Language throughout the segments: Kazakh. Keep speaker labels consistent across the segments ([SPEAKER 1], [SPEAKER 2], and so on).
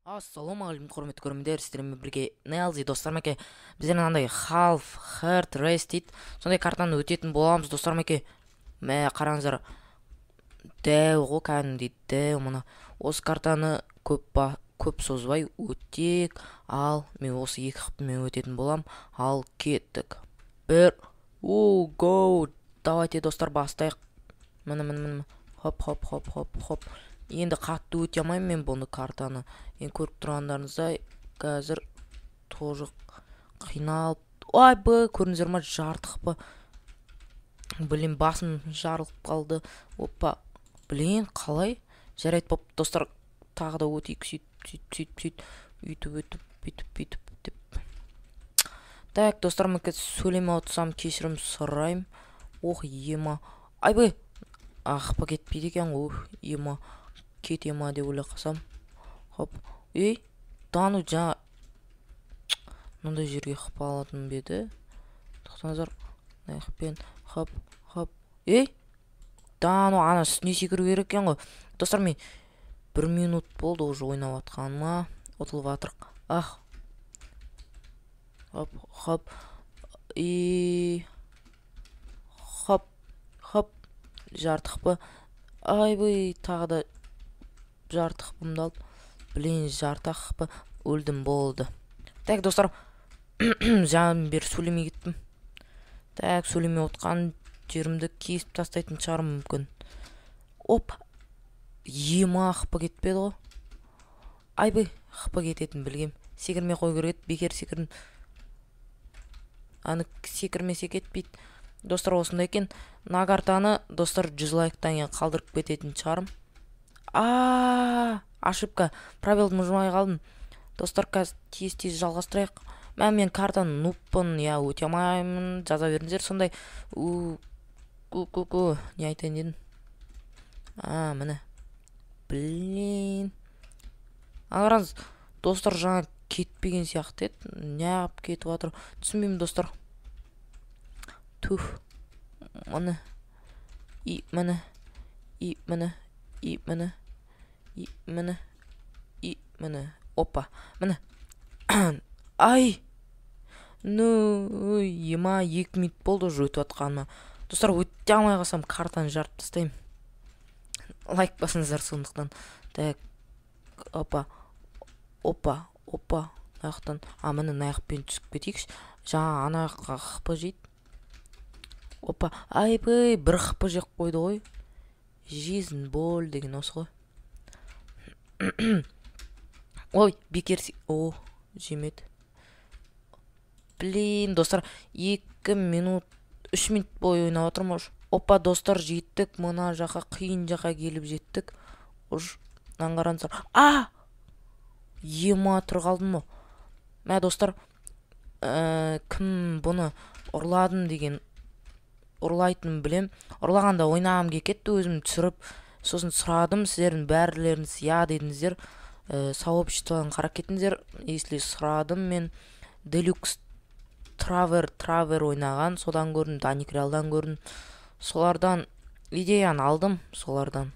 [SPEAKER 1] Ассалаумағалейкум, құрметті көрермендер, сіздермен бірге Нелзи. Достар, мәке, біздер мынандай Half Heart Race дейді, сондай картаны өтетін боламыз, достар, мәке. Мә, қараңыздар, дәу ғой, кәдімгідей дәу. Мына осы картаны көп созбай өтейік. Ал мен осы екі хпмен өтетін болам. Ал кеттік. Бір, о, го, давайте, достар, бастайық. Міне, міне, міне, хоп, хоп, хоп, хоп, хоп. Енді қатты өте алмаймын мен бұны, картаны. Енді көріп тұрғандарыңыздай, қазір тоже қиналып. Ойбай, көрдіңіздер ма, жарты хп. Блин, басым жарылып қалды. Опа, блин, қалай? Жарайды, боп, достар, тағы да өтейік. Сөйтіп, сөйтіп, сөйтіп, сөйтіп, өйтіп, өйтіп, бүйтіп, бүйтіп деп. Так, достар, мен сөйлемей отырсам, кешірім сұраймын. Ох, ема, айбай, хп кетпейді екен ғой. Ема, кете ма деп ойлап қалсам. Хоп, ей, да ну, жаңа мынандай жерге хп алатын ба еді? Тоқтаңыздар, мына жақпен, хоп, хоп. Ей, да ну, ана үстіне секіру керек екен ғой. Достар, мен бір минут болды уже ойнап жатқаныма, ұтылып жатырық. Ах, хоп, хоп, и хоп, хоп, жарты хп. Айбай, тағы да жарты хпымды алып. Блин, жарты хп, өлдім, болды. Так, достар, жаңадан бері сөйлемей кеттім. Так, сөйлемей отқан жерімді кесіп тастайтын шығармын мүмкін. Оп, ема, хп кетпеді ғой. Айбай, хп кететінін білгем. Секірмей қою керек еді, бекер секірдім. Аны секірмесе кетпейді. Достар, осындай екен. Мына картаны, достар, 100 лайктан кейін қалдырып кететін шығармын. А, ошибка, пробелді нажимай қалдым. Достар, қазір тез тез жалғастырайық. Мә, мен картаны нубпын, иә, өте алмаймын, жаза беріңіздер сондай. У, ку, ку, ку, не айтайын дедім? А, міне. Блин. Қараңыз, достар, жаңа кетпеген сияқты еді. Неғып кетіп жатыр? Түсінбеймін, достар. Туф. Міне. И міне. И міне. И міне. И міне. И міне. Опа. Міне. Ай! Ну, ема, 2 минут болды уже өтіп жатқаныма. Достар, өте алмай қалсам, картаны жарып тастаймын. Лайк басыңыздар сондықтан. Так. Опа. Опа. Опа. Мына жақтан. А, міне, мына жақпен түсіп кетейікші. Жаңа ана жаққа хп жейді. Опа. Айбай, бір хп жеп қойды ғой. Жизнь боль деген осы ғой. Ой, бекер. О, жемеді. Блин, достар, 2 минут, 3 минут бойы ойнап жатырмын уже. Опа, достар, жеттік. Мына жаққа, қиын жаққа келіп жеттік. Уж, мынаны қараңыздар. А! Ема, тұр қалдым ғой. Мә, достар, кім бұны ұрладым деген, ұрлайтынын білем. Ұрлағанда ойнағым келіп кетті өзім түсіріп. Сосын сұрадым, сіздердің бәрілеріңіз иә дедіңіздер. Сообществодан қарап кетіңіздер. Если сұрадым мен, Делюкс Травер ойнаған, содан көрдім, Даник Реалдан көрдім. Солардан идеяны алдым, солардан.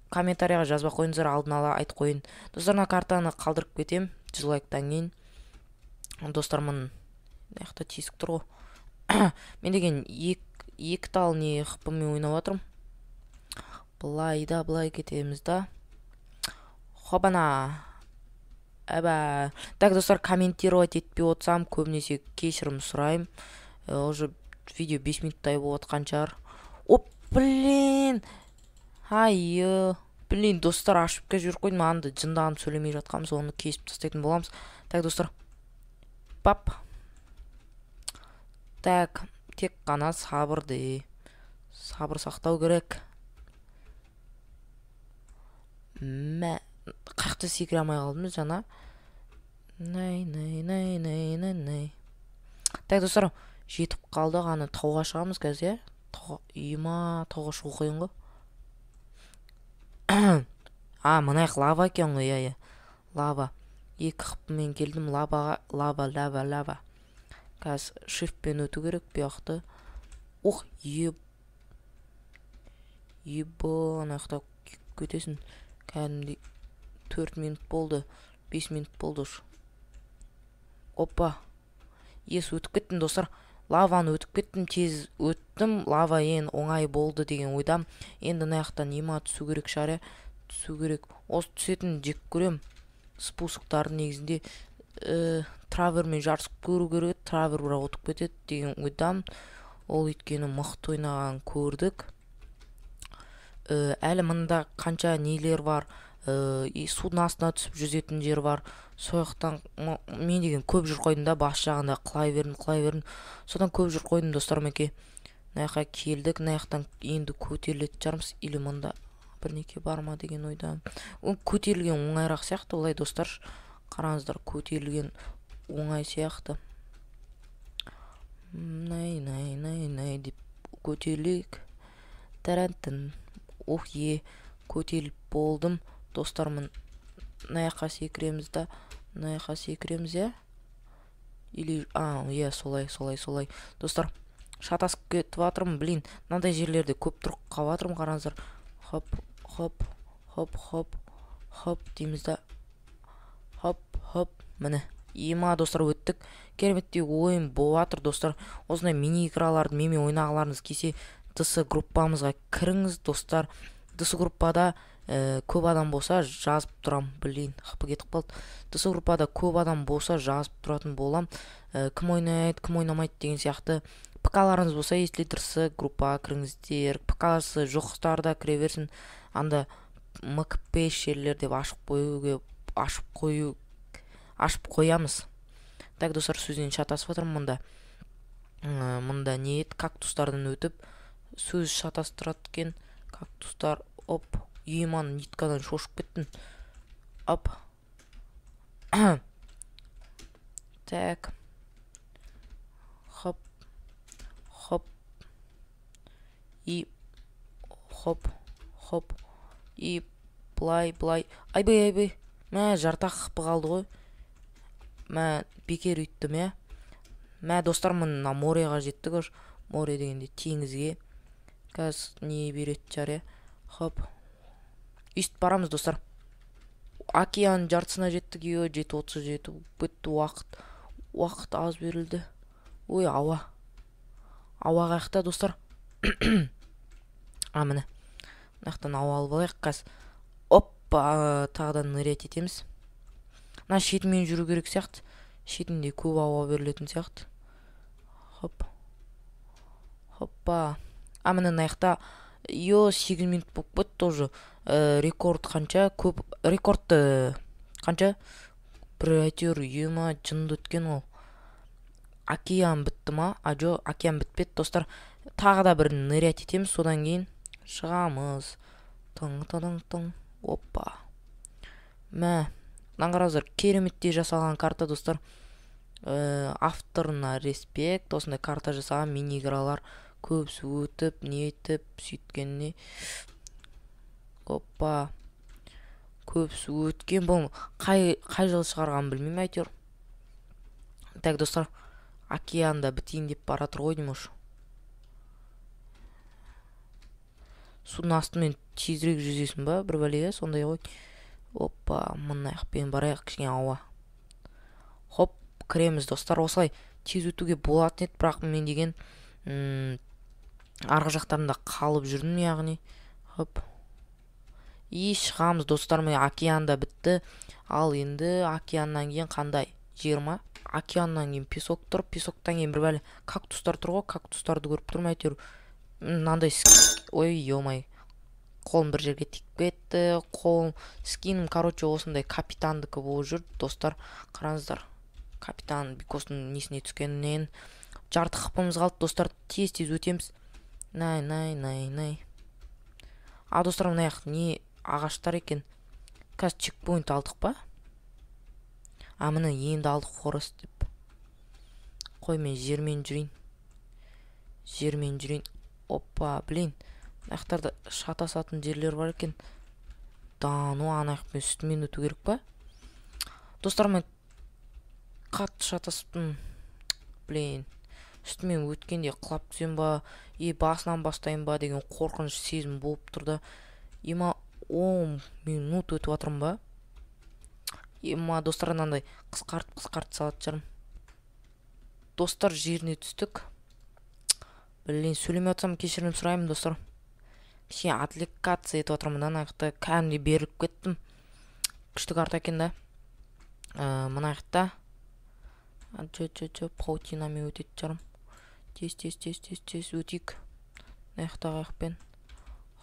[SPEAKER 1] Комментарийға жазбай қойыңыздар, алдын ала айтып қояйын. Достар, мына картаны қалдырып кетем 100 лайктан кейін. Достар, мына жақта тесік тұр ғой. Мен деген екі тал не хпмен ойнап жатырмын. Былай да, былай кетеміз да. Хобана. Әбә. Так, достар, комментировать етпей отырсам, көбінесе кешірім сұраймын. Уже видео 5 минуттай болып жатқан шығар. Оп, блин. Ай, блин, достар, ошибка жіберіп қойдым. Анды жынданып сөйлемей жатқанмын, соны кесіп тастайтын боламыз. Так, достар. Пап. Так, тек қана сабыр де. Сабыр сақтау керек. Мә, қаяқта секіре алмай қалдым жаңа? Най, най, най, най, най, най. Так, достар, жетіп қалдық. Ана тауға шығамыз қазір, иә? Тауға, ема, тауға шығу қиын ғой. А, мына жақ лава екен ғой, иә, иә. Лава. Екі хпмен келдім лаваға, лава, лава, лава. Қазір shiftпен өту керек бұл жақты. Ох, еб. Еба, ана жақта кетесің. Кәдімгідей. 4 минут болды, 5 минут болды уж. Опа. Ес, өтіп кеттім, достар. Лаваны өтіп кеттім, тез өттім. Лава ең оңай болды деген ойдам. Енді мына жақтан ема түсу керек шығар, иә? Түсу керек. Осы түсетін жек көрем. Спусктардың негізінде, Травермен жарысып көру керек еді. Травер бірақ ұтып кетеді деген ойдам. Ол өйткені мықты ойнаған көрдік. Әлі мында қанша нелер бар, и судың астына түсіп жүзетін жер бар. Сол жақтан мен деген көп жүр қойдым да, бас жағында құлай бердім, құлай бердім. Содан көп жүр қойдым, достар, мінекей. Мына жаққа келдік, мына жақтан енді көтерілетін шығармыз, или мында бірнеке бар ма деген ойдамын. Ол көтерілген оңайырақ сияқты, олай, достар. Қараңыздар, көтерілген оңай сияқты. Най, най, най, най деп көтерілейік. Тарантын. Ох, е, көтеріліп болдым. Достар, мына жаққа секіреміз да, мына жаққа секіреміз, иә? Или, а, иә, солай, солай, солай. Достар, шатасып кетіп жатырмын, блин, мынандай жерлерде көп тұрып қалып жатырмын, қараңыздар. Хоп, хоп, хоп, хоп, хоп дейміз да. Хоп, хоп, міне. Ема, достар, өттік. Кереметтей ойын болып жатыр, достар. Осындай мини-играларды менімен ойнағыларыңыз келсе, ДС группамызға кіріңіз, достар. ДС группада, көп адам болса жазып тұрам. Блин, хп кетіп қалды. ДС группада көп адам болса жазып тұратын болам. Кім ойнайды, кім ойнамайды деген сияқты. ПК-ларыңыз болса, если ДС группаға кіріңіздер. ПК-сы жоқтар да кіре берсін. Анда МКП жерлер деп ашып қоюге, ашып қою, ашып қоямыз. Так, достар, сөзден шатасып жатырмын мында. Мында не еді? Кактустардан өтіп сөз шатастырады екен. Кактустар, оп, еман, ниткадан шошып кеттім. Оп. Так. Хоп. Хоп. И хоп, хоп. И былай, былай. Айбай, айбай. Мә, жартақ хп қалды ғой. Мә, бекер үйттім, иә. Мә, достар, мына мореға жеттік уже. Море дегенде теңізге. Қазір не беретін шығар, иә. Хоп. Өйстіп барамыз, достар. Океан жартысына жеттік, ё, 7:37 бітті уақыт. Уақыт аз берілді. Ой, ауа. Ауа қаяқта, достар? А, міне. Мына жақтан ауа алып алайық қазір. Оппа, тағы да нырять етеміз. Мына шетімен жүру керек сияқты. Шетінде көп ауа берілетін сияқты. Хоп. Хоппа. А, міне мына жақта, ё, 8 минут болып кетті тоже. Рекорд қанша? Көп рекордты қанша? Бір әйтеуір, ема, жынды өткен ол. Океан бітті ма? А, жоқ, океан бітпеді, достар. Тағы да бір нырять етеміз, содан кейін шығамыз. Тың, тың, тың. Опа. Мә, мынаны қараңыздар, кереметтей жасалған карта, достар. Авторына респект, осындай карта жасаған мини-игралар көбісі өтіп, не етіп, сөйткеніне. Опа. Көбісі өткен, бұл қай жылы шығарғанын білмеймін әйтеуір. Так, достар, океанда бітейін деп бара жатыр ғой деймін уже. Судың астымен тезірек жүзесің ба, бір бәле, иә, сондай ғой. Опа, мына жақпен барайық, кішкене ауа. Хоп, кіреміз, достар. Осылай тез өтуге болатын еді, бірақ мен деген, арғы жақтарында қалып жүрдім, яғни. Хоп. И шығамыз, достар, міне океанда бітті. Ал енді океаннан кейін қандай? Жиырма. Океаннан кейін песок тұр, песоктан кейін бір бәле кактустар тұр ғой, кактустарды көріп тұрмын әйтеуір. Мынандай ой, ё-май. Қолым бір жерге тиіп кетті. Қолым, скинім, короче, осындай капитандікі болып жүр, достар. Қараңыздар. Капитан Бикостың несіне түскенінен жарты хпымыз қалды, достар. Тез-тез өтеміз. Най, най, най, най. А, достар, мына жақ не ағаштар екен. Қазір чекпоинт алдық па? А, міне енді алдық форест деп. Қой, мен жермен жүрейін. Жермен жүрейін. Опа, блин. Мына жақтарда шатасатын жерлер бар екен. Да, ну, ана жақпен үстімен өту керек па? Достар, мен қатты шатасыптым. Блин. Үстімен өткенде құлап түсем ба, и басынан бастайын ба деген қорқыныш сезім болып тұр да. Ема 10 минут өтіп жатырмын ба? Ема, достар, мынандай қысқарт салатын шығармын. Достар, жеріне түстік. Блин, сөйлемей отырсам кешірім сұраймын, достар. Кішкене отвлекаться етіп отырмын да, ана жақта кәдімгідей беріліп кеттім. Күшті карта екен да. Мына жақта паутинамен өтетін шығармын. Тез, тез, тез, тез, тез өтейік. Мына жақта қаяқпен.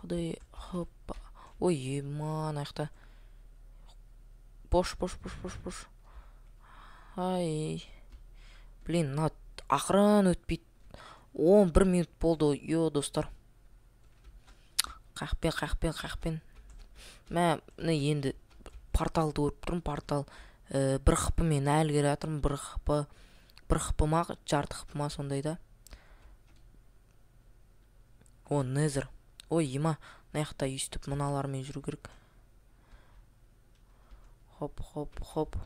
[SPEAKER 1] Құдай, хоппа. Ой, ема, ана жақта. Бош, бош, бош, бош, бош. Ай. Блин, мына ақырын өтпейді. 11 минут болды, ё, достар. Қақпен, қақпен, қақпен. Мә, міне енді порталды көріп тұрмын, портал. 1 хп мен әлі келе жатырмын, 1 хп, 1 хп ма, жарты хп ма сондай да. О, Незер. Ой, ема, мына жақта өйстіп мыналармен жүру керек. Хоп, хоп, хоп.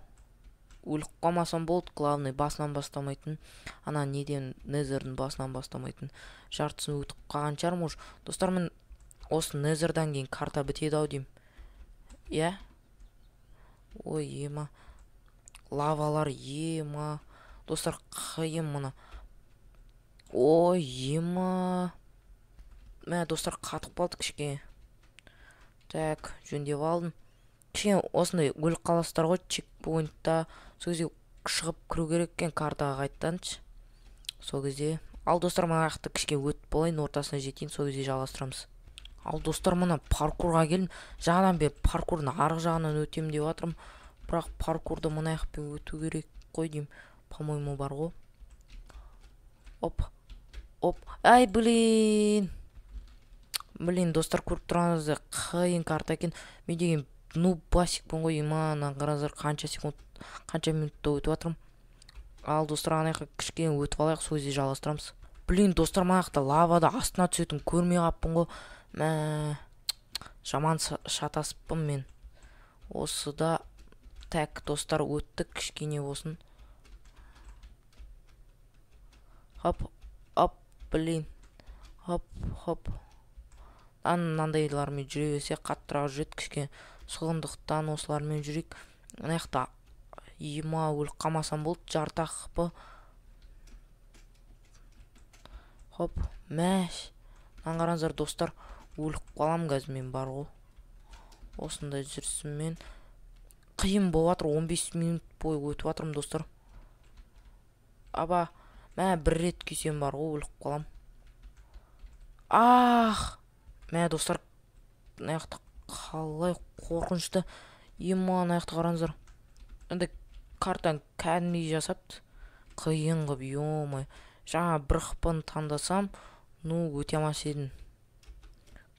[SPEAKER 1] Өліп қалмасам болды, главный басынан бастамайтын. Ана неден, Незердің басынан бастамайтын. Жартысын өтіп қалған шығармын уже. Достар, мен осы Незердан кейін карта бітеді ау деймін. Иә? Ой, ема. Лавалар, ема. Достар, қиын мына. Ой, ема. Мә, достар, қатып қалды кішкене. Так, жөндеп алдым. Кішкене осындай өліп қаласыздар ғой чекпоинтта. Сол кезде шығып кіру керек екен картаға қайтаданшы. Сол кезде. Ал достар, мына жақты кішкене өтіп болайын, ортасына жетейін, сол кезде жалғастырамыз. Ал достар, мына паркурға келдім. Жаңадан бері паркурдың арғы жағынан өтемін деп жатырмын. Бірақ паркурды мына жақпен өту керек қой деймін. По-моему, бар ғой. Оп. Оп. Ай, блин. Блин, достар, көріп тұрғаныңыздай қиын карта екен. Мен деген нубасикпін ғой, ема, ана қараңыздар, қанша секунд, қанша минутта өтіп жатырмын. Ал достар, ана жаққа кішкене өтіп алайық, сол кезде жалғастырамыз. Блин, достар, мына жақта лавада астына түсетін көрмей қалыппын ғой. Мә, жаман шатасыппын мен. Осыда, так, достар, өттік, кішкене болсын. Хоп, хоп, блин. Хоп, хоп. Мынандайлармен жүре берсе қаттырақ жүреді кішкене. Сондықтан осылармен жүрейік. Мына жақта ема, өліп қалмасам болды, жарты хп. Хоп, мәш. Мынаны қараңыздар, достар, өліп қаламын қазір мен бар ғой. Осындай жүрісіммен қиын болып жатыр, 15 минут бойы өтіп жатырмын, достар. Аба, мә, бір рет күйсем бар ғой, өліп қалам. Ах, мә, достар, мына жақта қалай қорқынышты. Ема, мына жақта қараңыздар. Енді картаны кәдімгідей жасапты. Қиын қылып, ё-моё. Жаңа бір хп-ны таңдасам, ну, өте алмас едім.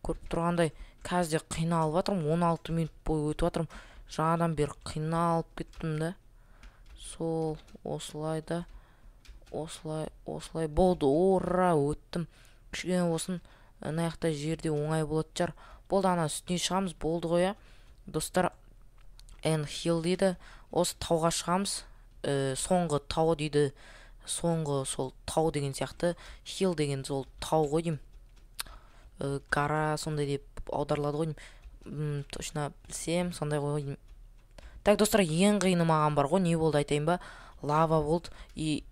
[SPEAKER 1] Көріп тұрғандай, қазір де қиналып жатырмын, 16 минут бойы өтіп жатырмын. Жаңадан бері қиналып кеттім да. Сол, осылай да, осылай, осылай болды. Ура, өттім. Кішкене болсын, мына жақта жерде оңай болатын шығар. Болды, ана үстіне шығамыз, болды ғой, иә. Достар, Эн Хилл дейді. Осы тауға шығамыз. Соңғы тау дейді. Соңғы сол тау деген сияқты. Хилл деген сол тау ғой деймін. Гора сондай деп аударылады ғой деймін. Точно білсем, сондай ғой деймін. Так, достар, ең қиыны маған бар ғой, не болды айтайын ба? Лава болды. И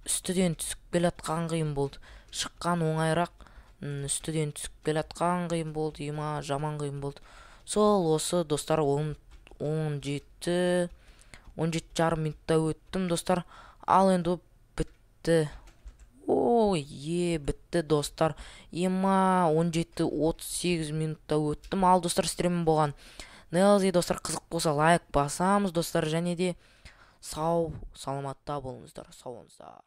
[SPEAKER 1] үстіден түсіп келе жатқан қиын болды. Шыққан оңайырақ, үстіден түсіп келе жатқан қиын болды, ема, жаман қиын болды. Сол осы, достар, он жеті жарым минутта өттім, достар. Ал енді бітті. Ой, е, бітті, достар. Ема, 17:38 минутта өттім. Ал, достар, стрим болған. Нелзи, достар, қызық болса лайк басамыз, достар, және де сау, саламатта болыңыздар, сау болыңыздар.